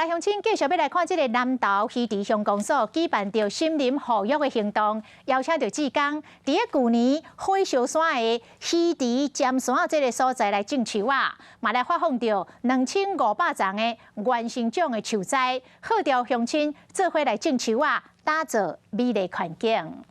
鄉親繼續欲來看這个南投魚池鄉公所舉辦著森林復育的行動，邀請著志工佇咧舊年火燒山的魚池尖山這个所在來種樹仔，嘛來發放著2500叢的原生種的樹栽，號召鄉親做伙來種樹仔，打造美麗環境。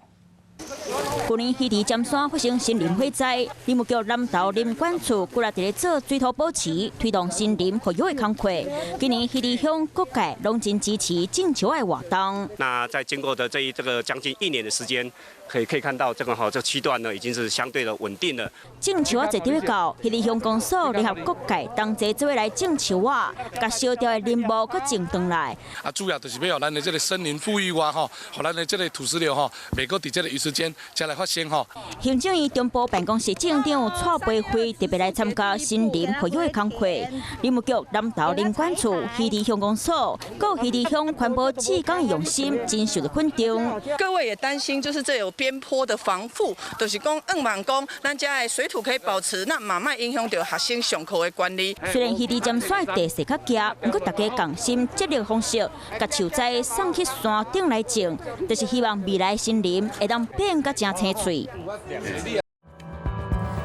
舊年魚池尖山發生森林火災，林務局南投林管處過來佇咧做水土保持，推動森林復育的工課。今年魚池鄉各界攏真支持種樹的活動。那在經過的這個將近一年的時間，可以看到這個哈這個區段呢，已經是相對的穩定了。種樹仔坐佇欲到，魚池鄉公所聯合各界同齊做伙來種樹仔，共燒掉的林木閣種轉來。啊，主要就是欲予咱的這个森林復育啊，吼，予咱的這个土石流吼，袂閣佇這个魚池間才來發生吼。行政院中部辦公室長蔡培慧特別來參加森林復育的工課。林務局南投林管處、魚池鄉公所、閣魚池鄉環保志工用心，真受著肯定。各位也擔心，就是這有邊坡的防護，就是講，向望講，咱遮的水土可以保持，那嘛莫影響著學生上課的權利。雖然魚池尖山地勢較狹，毋過大家仝心接力方式，共樹栽送去山頂來種，就是希望未來森林會當變甲誠青翠。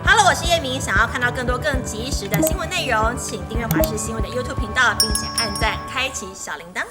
Hello，我是葉明，想要看到更多更及時的新聞內容，請訂閱華視新聞的 YouTube 頻道，並且按讚，開啟小鈴鐺。